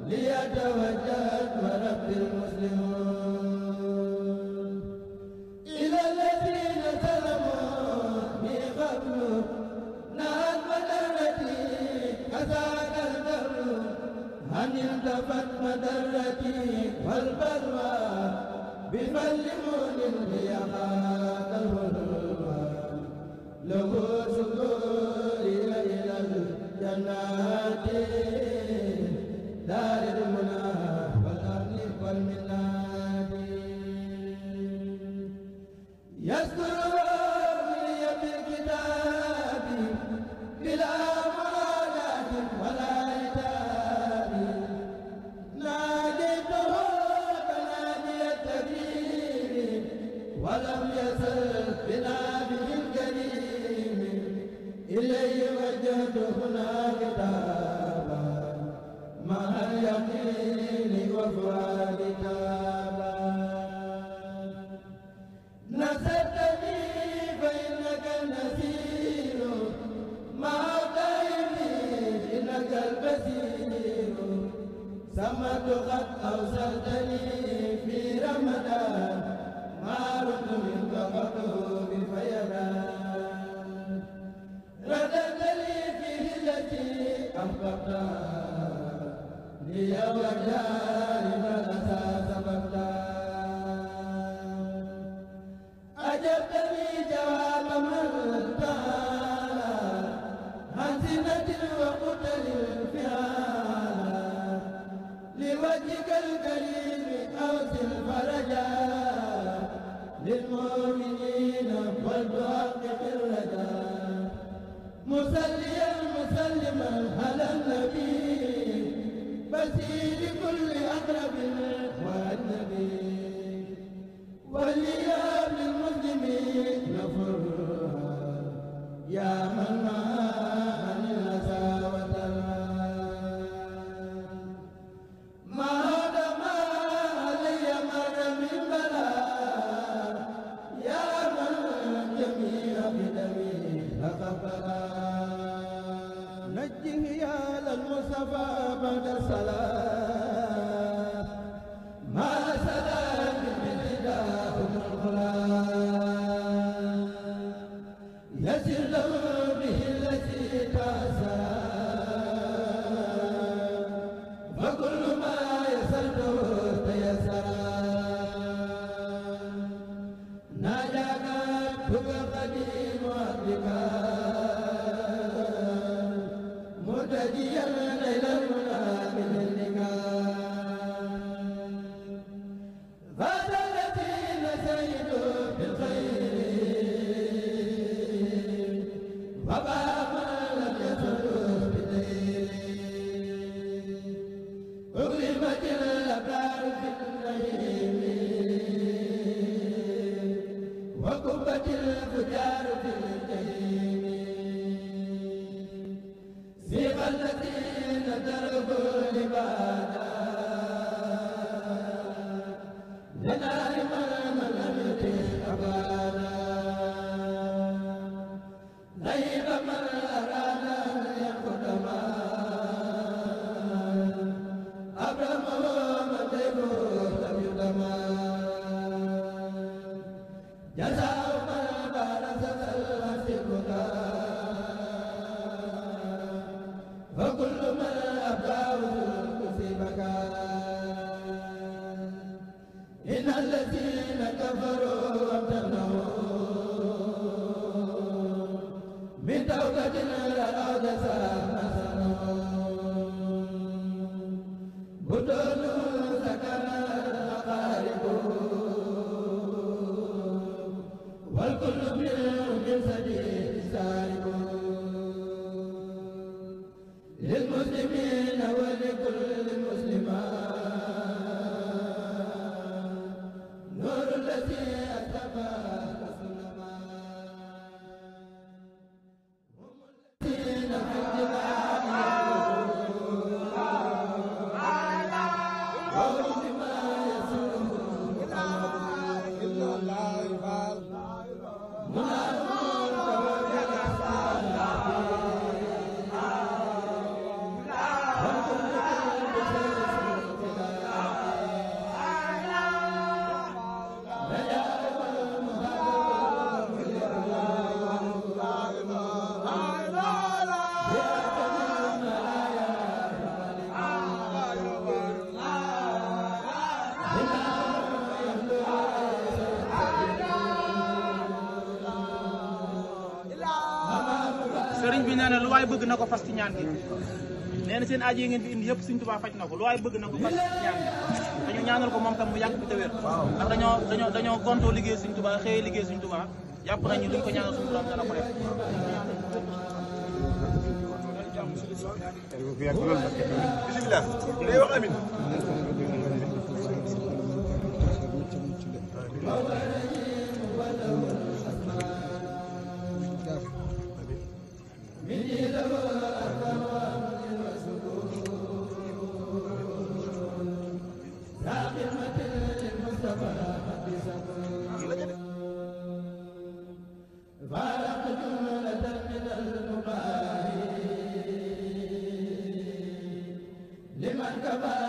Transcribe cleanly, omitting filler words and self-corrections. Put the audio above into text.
ليتوجه ورب المسلمون إلى الذين سلموا من قبل نهت مدرتي كذاك البر هل التفت مدرتي والبلوى بفل مؤمن ليخاك الهلوى له شكوري إلى الجنات دار المنى والأمن والمناد يذكر لي بالكتاب بلا مناجاة ولا عتاب ناديته تنادي التكريم ولم يزل بنابه الكريم إليه وجهت هنا كتابا مع اليقين وفؤاد تابا نصرتني فإنك النصير مع دائمي إنك البصير سمت قد أوصلتني في رمضان ما رد منك قبله بفيضان رددت لي فيه التي أحببتها لي وجانب الأسى سببتا أجبتني جواب من تعالى عن سنة وقلت للفعال لوجهك الكريم أوصل فرجا للمؤمنين والمحقق الرجاء مسليا مسلما على النبي بسيط كل أقرب والنبي وليا للمسلمين نفرها يا من عن الأسى ما هذا ما علي مر من بلاء يا من جميع بدمي تقبلا نجه يا للمصطفى بعد الصلاة مع سلام بهداهم الغلام يسر له به التي تأسى فكل ما يسرته تيسرا ناجاك بك قديم عبدك متجيا إلى المنى من اللقاء فاز الذين سيدوا بالخير وباب لم يسدوا بدير أغلبت الأبرار في النعيم وكبت الفجار في الجحيم سيغ الذين تركوا العبادة لنار من لم يطع أبانا ليب من أراد أن يقدم أبرمه من ديبه لم يقدم جزاء من بارز الهدى فكل من أبداه كسبك إن الذين كفروا وامتنعوا من توبة للأرض سنوا بدون سكن الأقارب والكل من سبيل سالب للمسلمين ولكل مسلمات نور الذي أتبع الظلمات هم الذين في الجبال sëriñ bi nee na lu waay bëgg na ko fas ci ñaan gi nee na seen aajo yi ngeen fi indi yëpp Sëriñ Tuubaa faj na ko lu waay bëgg na ko fas ci ñaan gi dañu ñaanal ko moom tam mu yàgg bi te wér ndax dañoo gontoo liggéey Sëriñ Tuubaa xëyee liggéey Sëriñ Tuubaa jàpp nañu luñ ko ñaanal suñu borom dana ko def bismillah day wax amin liman